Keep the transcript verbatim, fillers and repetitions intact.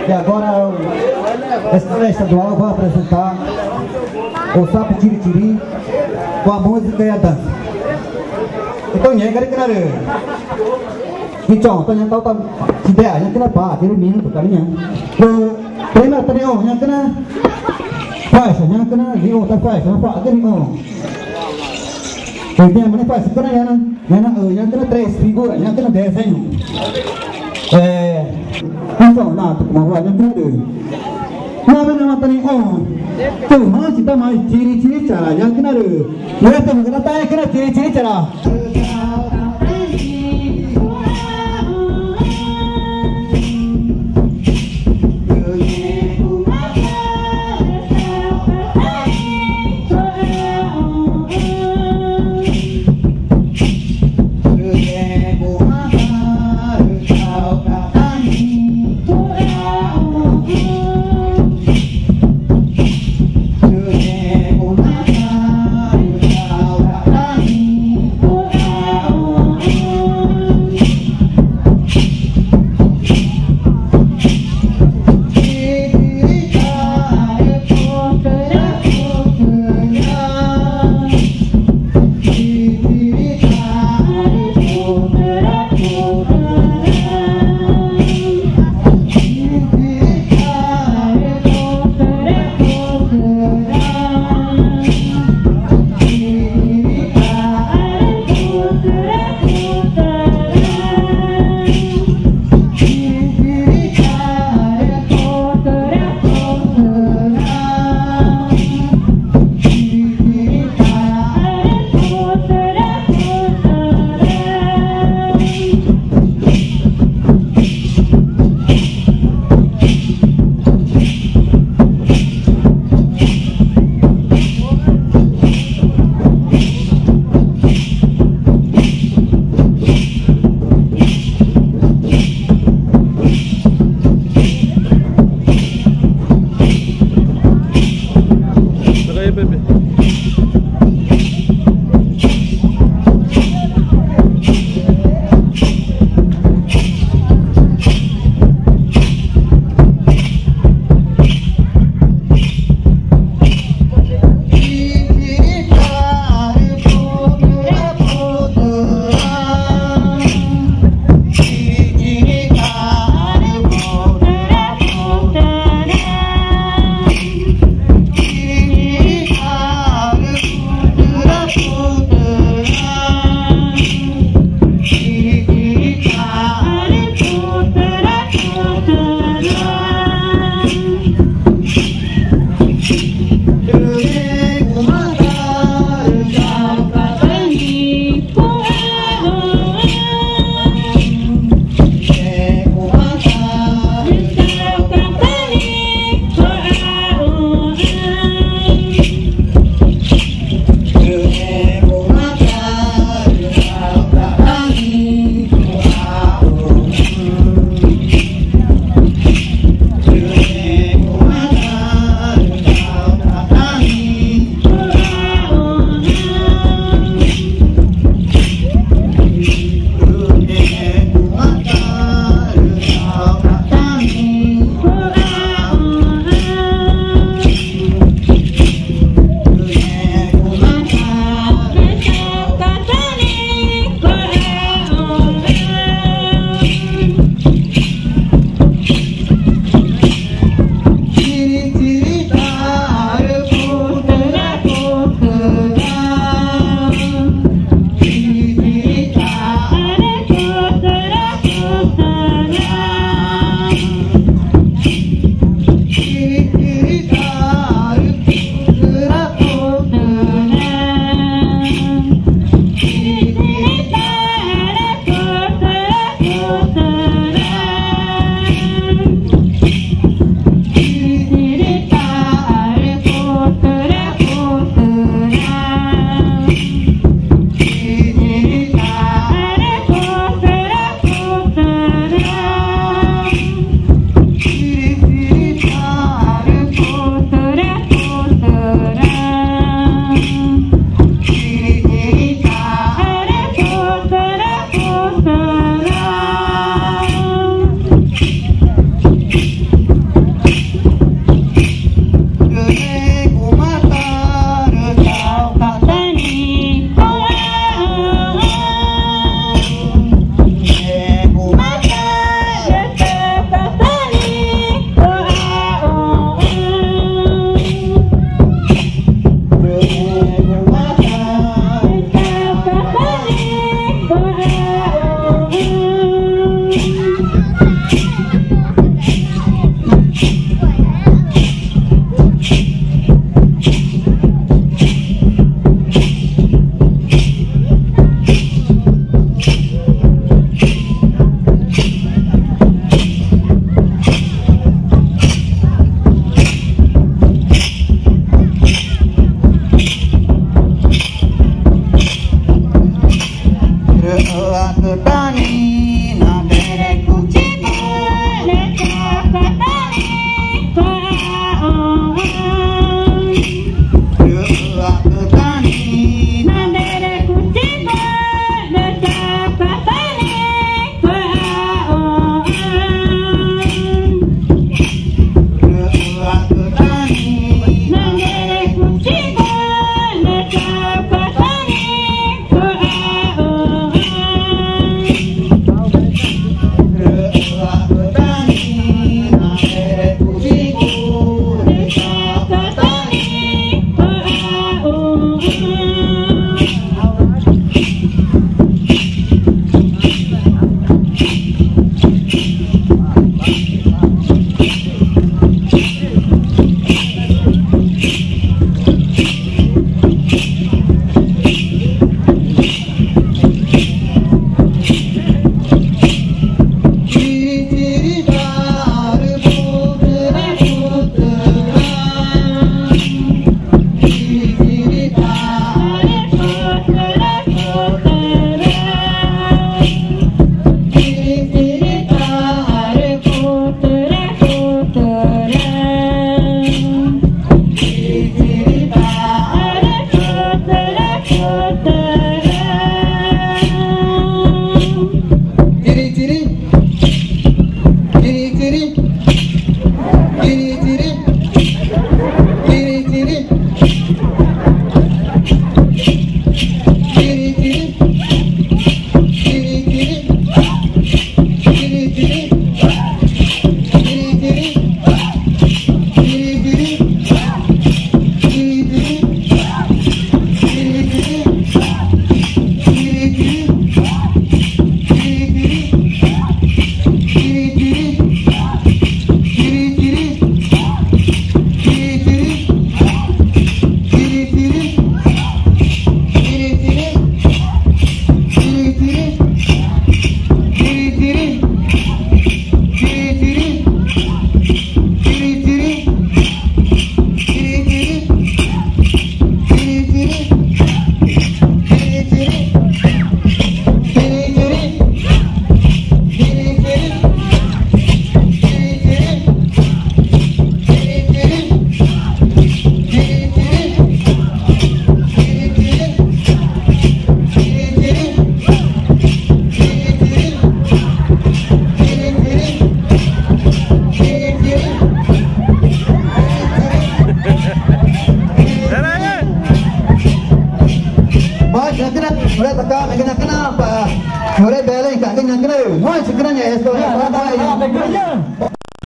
E agora a Escola Estadual vai apresentar o Sapo Tiri-Tiri com a música e a dança. Então, ngẽxguma rü cana rü, então, tô nhaã tau ta, se der, nhaã cana pa, aquele minuto, carinha. Rü, primeiro, tá, ó, nhaã cana, faixa, nhaã cana, nhaã ta faixa, nhaã fa, aquele, ó. Entende? Mas faixa, cana, nhaã, nhaã, nhaã cana três figura, nhaã cana desenho. É, então, não, tô com uma voz, não entendeu? Name namatarĩxõ. Tümaxã tama i tiri tiri chara, nhaã cana rü. Nhaã tama cana ta cana tiri tiri chara. Sirü